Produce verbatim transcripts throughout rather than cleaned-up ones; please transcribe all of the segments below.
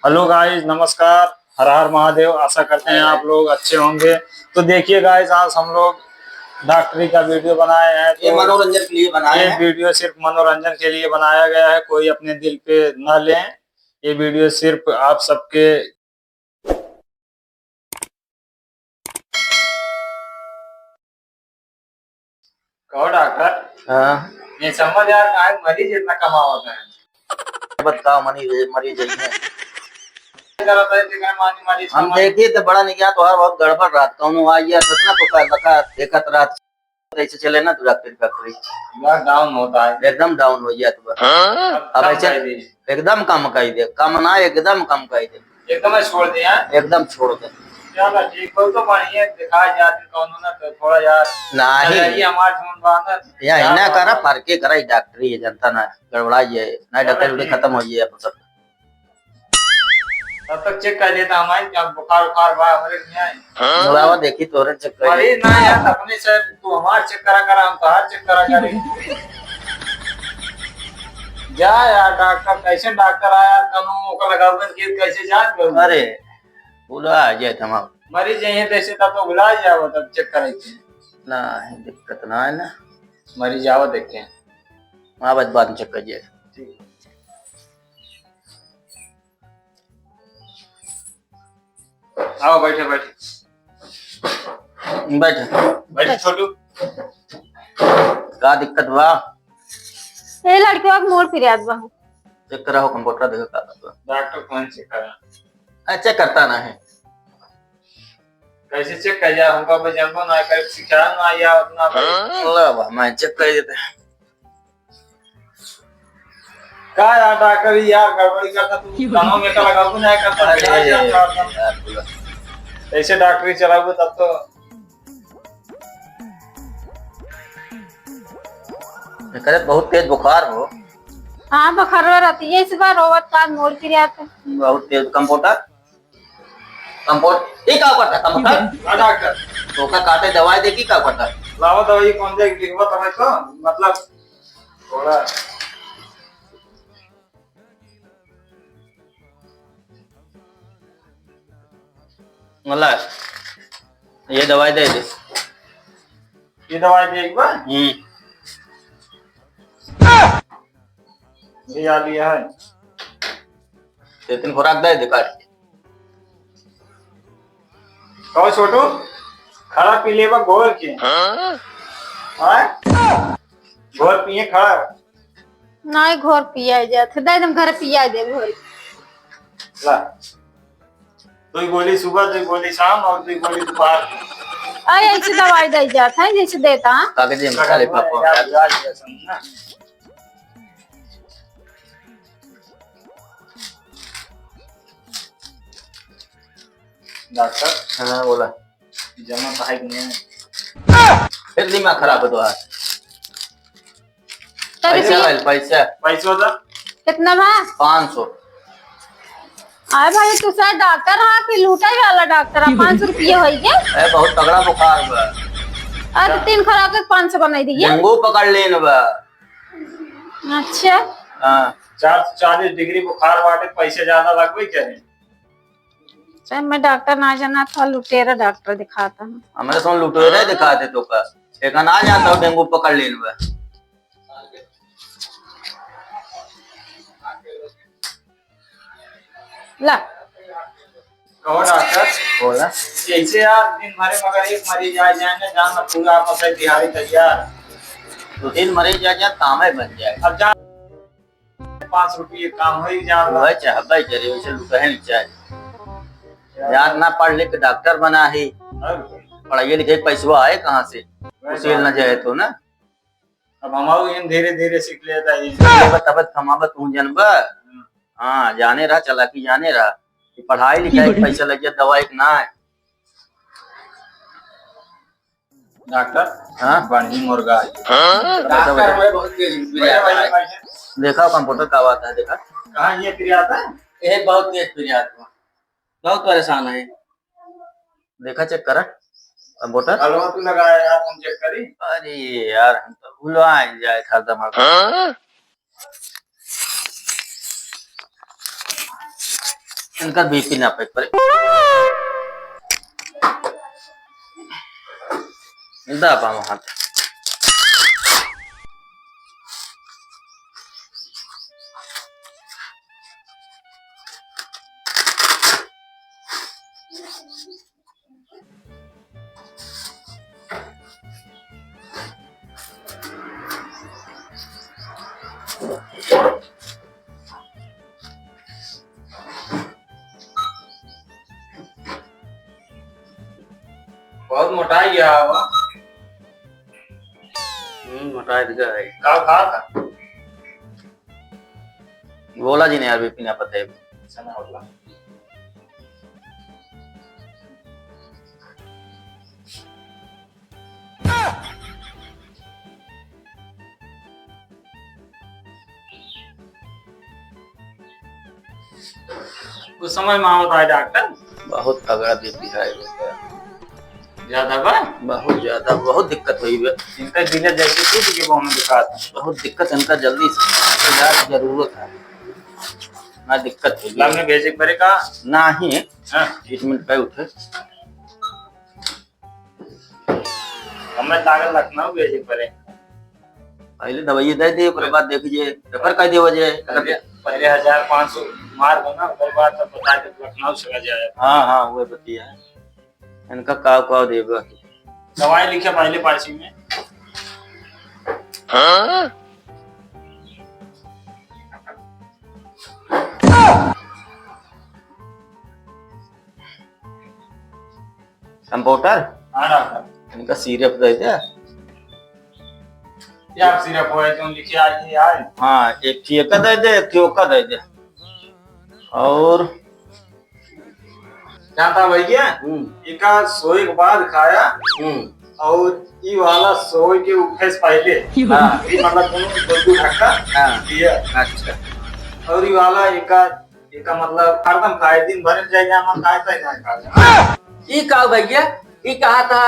Hello guys, नमस्कार, हर हर महादेव। आशा करते हैं आप लोग अच्छे होंगे। तो देखिए guys, आज हम लोग डॉक्टरी का वीडियो बनाए हैं, ये तो मनोरंजन के लिए बनाए ये हैं। वीडियो सिर्फ मनोरंजन के लिए बनाया गया है, कोई अपने दिल पे ना लें। ये वीडियो सिर्फ आप सबके कहो डॉक्टर। हाँ। ये समझ यार, काहे मरीज इतना कमावत है? बताओ, मरीज, मरीज यही है। जरा तो इतने मानी मरीज हम कमाई। देखिए तो बड़ा निकाह तो हर बहुत गड़बड़ रहत, कौनो आ गया तो इतना तो कर लगा, देखत रहत, ऐसे चले ना डॉक्टरी फैक्टरी। पूरा डाउन होता है। एकदम डाउन हो गया तो बस। हाँ? अब कम ऐसे कर दीजिए। एकदम कम कर दे, कम ना, एकदम कम कर दे। एकदम ही छोड़ दे, हाँ? एकदम छोड़ दे। चलो ठीक, बहुत तो बढ़िया, दिखा जात कौनो ना तो थोड़ा यार। नहीं। चल जाइए, हमार फोन बा ना। या यार ना बाबा। करा, फर्के करा, ई डॉक्टरी है, जनता ना गड़बड़ा ये, ना चलो डॉक्टरी उक्टरी ठीक। खत्म हो ये अपन सब। तब तक चेक कर लेता हमारे, क्या बुखार उखार बा हमारे नहीं आए। हाँ? बुलावा देखी तोरे चेक कर अरे ले। ना यार, अपने से तू हमार चेक करा करा, हम तोहार चेक करा करी। जा यार डॉक्टर, कैसे डॉक्टर आया यार, कौनो ओकर लगावे के कैसे जान गए? अरे, भुला जाए तमाम। मरीज यहीं तैसे तब तो भुला जाओ, तब चेक करे के। ना, दिक्कत ना है ना। मरीज आओ देखे। हाँ, बस बाद में चेक कर जाए। ठीक। आओ, बैठे, बैठे। बैठे। बैठे, छोटू। का दिक्कत बा? ए लड़कवा के मूड़ पिरात बा। चेक कराओ, कंप्यूटर देखो का बात बा। डॉक्टर कौन चेक करा? अच्छा, करता ना है। कैसे चेक कर जा? हमका कोई जानबो ना करे, सिखाया ना या अपना हाँ? ला बा, मैं चेक कर देते हैं। का यार डॉक्टर, ई यार गड़बड़ी करता तू, कानों में का लगाबू ना करता, अरे यार, यार, यार, यार, यार, बोला। ऐसे डॉक्टरी चलाबू तब तो। एकरे बहुत तेज बुखार हो। हाँ, बुखार रहती है, इस बार रोवत का मूड़ पिरात। बहुत तेज। कंप्यूटर, कंप्यूटर, ये का करता कंप्यूटर? हाँ, डॉक्टर। तो का कहते दवाई दे की का करता? लावा दवाई कौन दे, लिखवा तो मैं तो, मतलब, थोड़ा। मतलब, ये दवाई दे दे। ये दवाई दे एक बार? हम्म। ये आ लिया है। दो तीन खुराक दे दे काट के। कहो छोटू, खड़ा पी लेबा घोर के। हाँ? हाँ? घोर पिए खड़ा। नहीं, घोर पिया जात है। दे दम घर पिया दे घोर। ला। दो गोली सुबह, दो गोली शाम और दो गोली दोपहर। अरे, ऐसे दवाई दे जात है, जैसे देता है। कागज में कागज खाली में पापा। याद, याद, याद, समझना। डॉक्टर। हाँ, बोला। जमा तो है कि नहीं? फिर दिमाग खराब हो तो है। तो पैसा रुपये भाई, पैसा। पैसा था? कितना बा? पाँच सौ। अरे भाई, तू सर डॉक्टर हा कि लूटे वाला डॉक्टर हा? पाँच सौ रुपये होई गे? ए, बहुत तगड़ा बुखार बा। अरे, तो तीन खुराक के पाँच सौ बनाई दिए। डेंगू पकड़ लेन बा। अच्छा। हाँ। चार सौ चालीस डिग्री बुखार बाटे, पैसे ज्यादा लगबे करे। सर, मैं डॉक्टर ना जाना था, लुटेरा डॉक्टर दिखाता हूँ। हमरे से लुटेरा ही दिखा दे तो का। एक ना जानता हूँ, डेंगू पकड़ लेन बा। ला। कहो डॉक्टर। बोला। ऐसे यार, दिन भरे मगर एक मरीज आ जाए ना, जान ना पूरा आपस में दिहाड़ी तैयार। दो तीन मरीज आ जाए, काम ही बन जाए। अब जान पाँच रुपये काम हो ही जाला। वह चाहबे करे, वैसे लुटहे नहीं चाहे। यार ना पढ़ लिख के डॉक्टर बना ही, और पढ़ाई लिखाई पैसवा आए कहाँ से? वही उसे बात ना है। जाए तो ना। अब हम इन धीरे धीरे सीख लेता है। सीख लेबा तब कमाबा तू जनबा। हाँ, जाने रहा, चालाकी जाने रहा। कि पढ़ाई लिखाई के पैसा लग गया, दवाई के ना है। डॉक्टर, हाँ? बढ़िया मुर्गा है। हाँ? डॉक्टर हमारे बहुत तेज पिरियाता है। देखा कंप्यूटर का बात है, देखा। कहाँ ये पिरियाता है? ये बहुत तेज पिरियाता है। बहुत परेशान है। देखा, चेक करा कंप्यूटर। अलवा तू लगाया यार, हम चेक करी। अरे यार, हम तो भुलवा जाए था दिमाग। हाँ? इनका बीपी ना पे परे। दा बामा हाथ। बहुत मोटाई गया हवा। हम्म, मोटाई तो गया है। का खा था? बोला जी नहीं यार, बीपी ना पता है। अच्छा ना बोला। कुछ समझ में आवत है डॉक्टर? बहुत तगड़ा बीपी है। ज्यादा बा? बहुत ज्यादा, बहुत दिक्कत हुई बा। इनका दिल जैसे टूट के वो हमें दिखाता। बहुत दिक्कत इनका, जल्दी से इलाज जरूरत है। ना दिक्कत हुई बा। लंबे भेजे पड़े का? नहीं। हाँ। ट्रीटमेंट पे उठे। हमें लागल लखनऊ भेजे पड़े। पहले दवाई दे दे, ओकरे बाद देख लीजिए, रेफर कर दिया जाए। पहले, पहले हजार पाँच सौ मार दो ना, ओकरे बाद तब बता दे लखनऊ चला जाए। हाँ, हाँ, वो बतिया है। इनका काव काव देबा। दवाई लिखे पहले पर्ची में। हाँ? कंपाउंडर? हाँ डॉक्टर। इनका सिरप दे दे। क्या सिरप हो, तुम लिखे आज ही आए? हाँ, एक ठे एका दे दे, एक ठे ओका दे दे। और जानता भैया, हम्म। एका सोए के बाद खाया, हम्म। और ई वाला सोए के उठे से पहले, हाँ। ई मतलब दोनों दो, दो ढक्का हाँ। पिया। अच्छा। और ई वाला एका, एका मतलब हरदम खाए, दिन भर में जाए, जहाँ मन खाए, तहीं जाए खा ले। ई का भैया? ई कहा था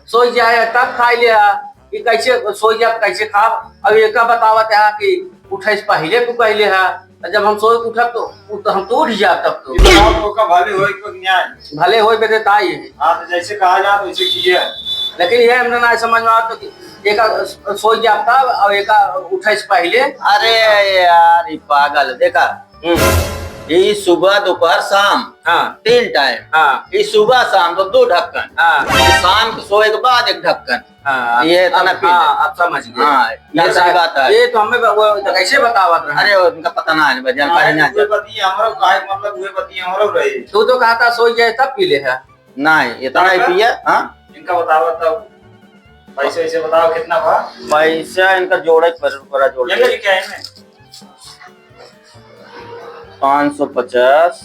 सोई जाए तब खाई ले हा, ई कैसे सोई जाए कैसे खाब? अब एका बतावत है कि उठे से पहले तू कहले हा, जब हम सोए के उठब तो उ तो हम तो उठ जाब तब तो। ये बताओ तो का भले होए को न्याय? भले होए बेटे ताई। हाँ, तो जैसे कहा जाए वैसे किए। लेकिन ये हमरा ना समझ में आवत कि एका सोई जाब तब और एका उठे से पहले। अरे यार, ई पागल, देखा, हम्म। ई सुबह, दोपहर, शाम, हाँ। तीन टाइम। हाँ। ई सुबह, शाम तो दो ढक्कन। हाँ। ई शाम के सोए के बाद एक ढक्कन। हाँ, ये इतना अब, पी ले। हाँ, अब समझ गए। हाँ, ये डॉक्टर सही साहब, बात है। ये तो हमें ब-, वो तो कैसे बतावत रहे? अरे, उनका पता ना है, जानकारी हाँ, ना उहे है। बतिया हमरो काहे, मतलब, उहे बतिया हमरो रही। तू तो कहा था सोई जाए तब पी ले है। नहीं, इतना ही डॉक्टर? पिया, हाँ? इनका बताओ तब। पैसे वैसे बताओ कितना बा? पैसा इनका जोड़े पर, पूरा जोड़ ये के। लेके आए मैं। पाँच सौ पचास।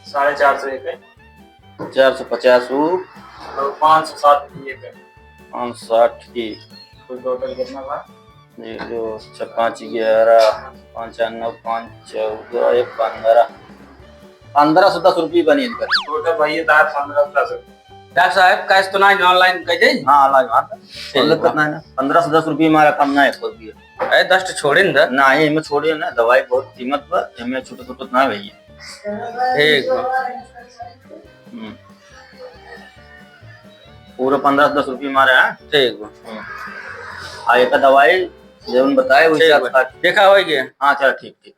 साढ़े चार सौ एक है। चार सौ पचास वो। और पाँच सौ साठ की एक है। पाँच सौ साठ की। कुल टोटल कितना बा? ये जो छः पाँच ग्यारह, पाँच चार नौ, पाँच चौदह, ये पन्द्रह, पन्द्रह सौ दस रुपये बनी इनका। टोटल भैया तार पन्द्रह सौ दस रुपये। डॉक्टर साहब, कैश तो ना, online कर दे? हाँ, online बात है। ठीक बा। दिक्कत ना है ना, पन्द्रह सौ दस रुपये हमारा कम ना है, कोई भी। अरे, दस तो छोड़े न दा। ना, ये में छोड़े ना, दवाई बहुत कीमत पर, ये में छोटे छोटे ना भैया। ठीक बा। हम्म। पूरा पन्द्रह सौ दस रुपये हमारा है। ठीक बा। हम्म। आ, एक दवाई जौन बताए, वही ठीक हिसाब बा। से खा। देखा होई गया। हाँ, चल, ठीक, ठीक।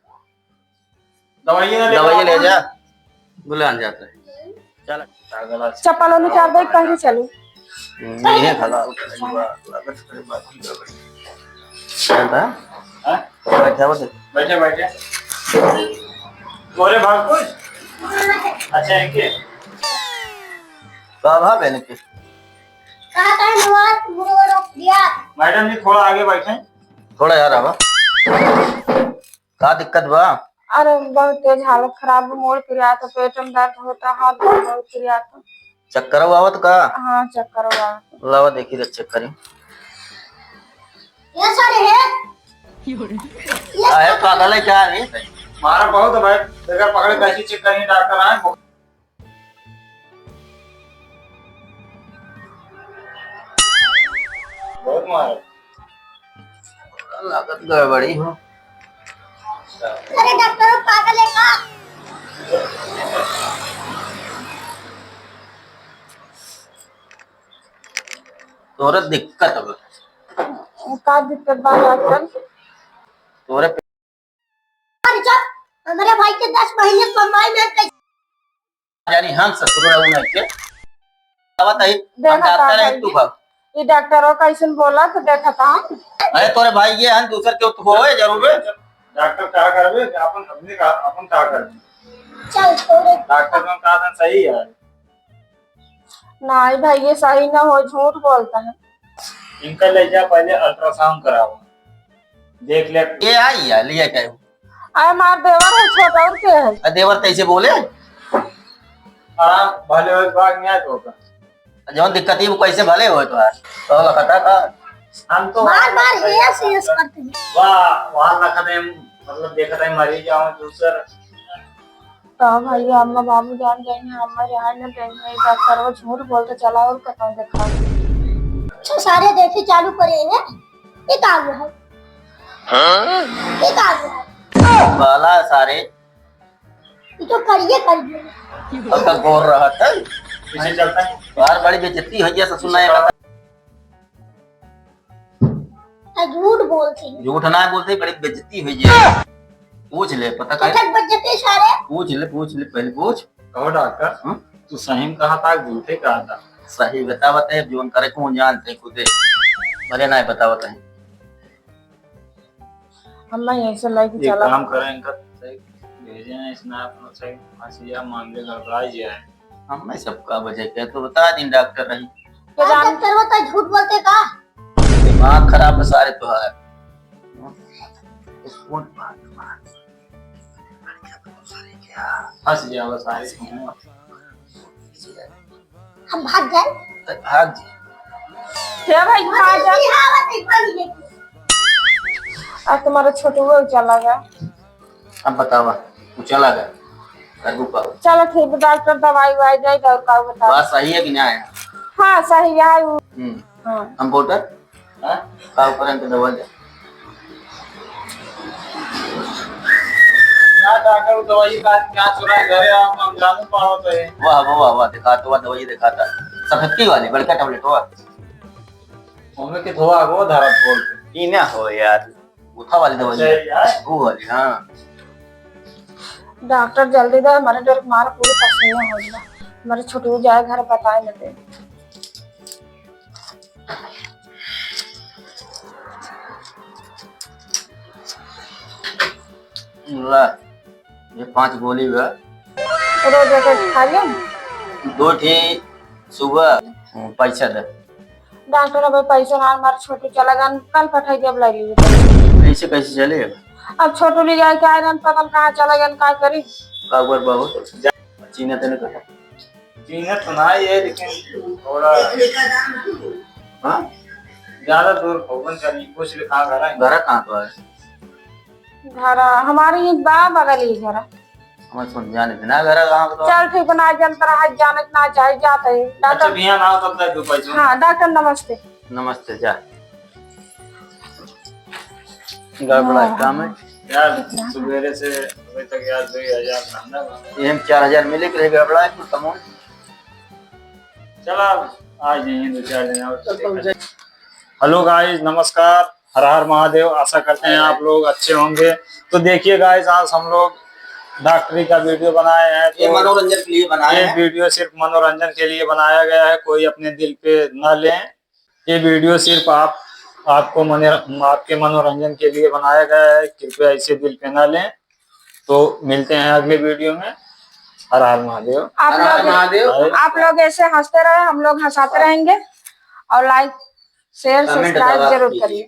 दवाई ना दवाई ले लेके जा। बुलान जाता है। चल। चप्पल उन्हें चार बैग पहन के चलो। हम्म, ये भला उठाई बा, लागत करे बा। चल बा। हाँ? बैठा बा। बैठे, बैठे। तोरे भाग कुछ? अच्छा, एक के? का भाग है इनके? कहा था नवाज, मुझे रोक दिया। मैडम जी, थोड़ा आगे बैठे। थोड़ा यार आवा। का दिक्कत बा? अरे, बहुत तेज हालत खराब बा, मूड़ पिरात, पेट में दर्द होता, हाथ गोड़ बहुत पिरात। चक्कर आवत का? हाँ, चक्कर आवत। लावा देखी रे, चेक करी। ये सर है। ये अरे, पागल है क्या रे? मारा बहुत है भाई, बगैर पकड़े कैसे चेक करेंगे डॉक्टर आए? बहुत मारा। लागत गड़बड़ी हो। अरे डॉक्टर, पागल है का? तोरे दिक्कत बा। का दिक्कत बा डॉक्टर? तोरे पे- अरे चुप, हमारे भाई के दस महीने कमाई में कैसे जानी हम ससुर रहू नहीं के। बतावा तही, हम देखा डॉक्टर था हैं, तू भाई। भाग। ये डॉक्टरो कैसन बोला तो देखा था। अरे तोरे भाई ये हैं, दूसर के तो होए जरूर। डॉक्टर का करबे, अपन हमने का, अपन का करबे? चल, छोड़े। डॉक्टर में का था सही है। नहीं भाई, ये सही ना हो, झूठ बोलता है। इनका ले जा, पहले अल्ट्रासाउंड कराओ, देख ले। ये आई है, लिया क्या? अरे हमार देवर है छोटा, और के है? आ, देवर कैसे बोले? आराम भले हो, बाग में आ तो का। जौन दिक्कत ही वो कैसे भले हो तो यार। तो लखता का। हम तो बार बार यस यस करते हैं। वाह, वहाँ लखत है, मतलब देखत है मरीज आवे दूसर। तो भैया, अम्मा बाबू जान जाएंगे, अम्मा जान न जाएंगे, डॉक्टर वो झूठ बोलते चला और कहाँ देखा। अच्छा, सारे देखे चालू करे हैं, ये का हुआ है? हाँ? ये का हुआ है? बाला सारे। ये तो करिए, करिए। अब तक गौर रहत है। पीछे चलता है। बार बड़ी बेइज्जती हो गया ससुर ना। आ, झूठ बोलते हैं। झूठ ना बोलते, बड़ी बेइज्जती हुई है। पूछ ले, पता कर। कथक बेइज्जती सारे। पूछ ले, पूछ ले, पहले पूछ। कहो डॉक्टर, हम्म? तू सही में कहा था, झूठे कहा था? सही बता, बता, अब जीवन करे कौन जानते खुदे। भले ना बता, बता। हम ना यहीं से लेके एक चला। काम करें, इनका सही भेजे हैं, इसने अपना सही हंसिया मामले गड़बड़ा गया है। हम नहीं सबका वजह क्या तो बता दिन डॉक्टर रही। क्या जान- डॉक्टर वो तो झूठ बोलते का? दिमाग खराब है सारे तोहार। हंस जाओ सारे। हम भाग जाए। भाग जी। क्या भाई, भाग जा। अब तुम्हारा छोटू चला गया। अब बतावा, तू चला गया, करबू का? चलो ठीक है, डॉक्टर दवाई वाई दे दो, और का बताओ? बात सही है कि ना है? हाँ, सही है। हम्म। हाँ। कंपाउंडर? हाँ? का ऊपर है तो दवा दे। ना डॉक्टर, वो दवाई का क्या सुना है? घरे आओ, हम जानू पाओ तो है। वाह, वाह, वाह, वाह, दिखा तो, वाह, दवाई दिखाता। सफेदी वाली, बड़का tablet हुआ। हमें के धोआ को धरत बोल। ई ना हो यार। गुथा वाली दवाई अच्छा, है। यार। वो वाली, हाँ। डॉक्टर जल्दी दे, हमारे डर मार पूरे पसीने हो गया। हमारे छोटू जाए घर बताए न दे। ला, ये पांच गोली बा। रोज एक एक खा ले। दो ठी सुबह, हम्म, पैसा दे। डॉक्टर, अबे पैसा ना, हमार छोटू चला गन, कल पठाई देब, लाई लीजिए। ऐसे कैसे चले? अब छोटू ले जाए के आए रहन, पता न कहाँ चला गन, का करी? का हुआ बाबू? चीन्हा तने कहा। चीन्हा तो ना ये, लेकिन थोड़ा हाँ? ज्यादा दूर भवन का नहीं, पूछ ले कहाँ घर है? घर कहाँ पर है? घर हमारे ये बा बगल ही घर। हमें सुन जाने देना, घर कहाँ पर? चल ठीक बा, ना जनता रहा, जानत ना चाहे, जाते हैं। अच्छा, डॉक्टर बिहान आओ तब तक दो पैसा। हाँ, डॉक्टर नमस्ते। नमस्ते, जा। गड़बड़ा हाँ। काम है। यार, सुबेरे से अभी तक यार दो हजार धंधा बा। ये हम चार हजार मिले के रहे, गड़बड़ा है, कुछ कमाओ। चला, आ जाइए दो चार दिन और। चल, पहुंच जाए। Hello guys, नमस्कार, हर हर महादेव। आशा करते हैं आप लोग अच्छे होंगे। तो देखिए guys, आज हम लोग डॉक्टरी का video बनाए हैं, ये तो मनोरंजन के लिए बनाए ये हैं। Video सिर्फ मनोरंजन के लिए बनाया गया है, कोई अपने दिल पे ना लें। ये video सिर्फ आप, आपको मने-, आपके मनोरंजन के लिए बनाया गया है, कृपया इसे दिल पे ना लें। तो मिलते हैं अगले video में। हर हर महादेव। आप हर हर लोग, महादेव। आप लोग ऐसे हंसते रहे, हम लोग हंसाते रहेंगे। और like, share, comment subscribe जरूर करिए।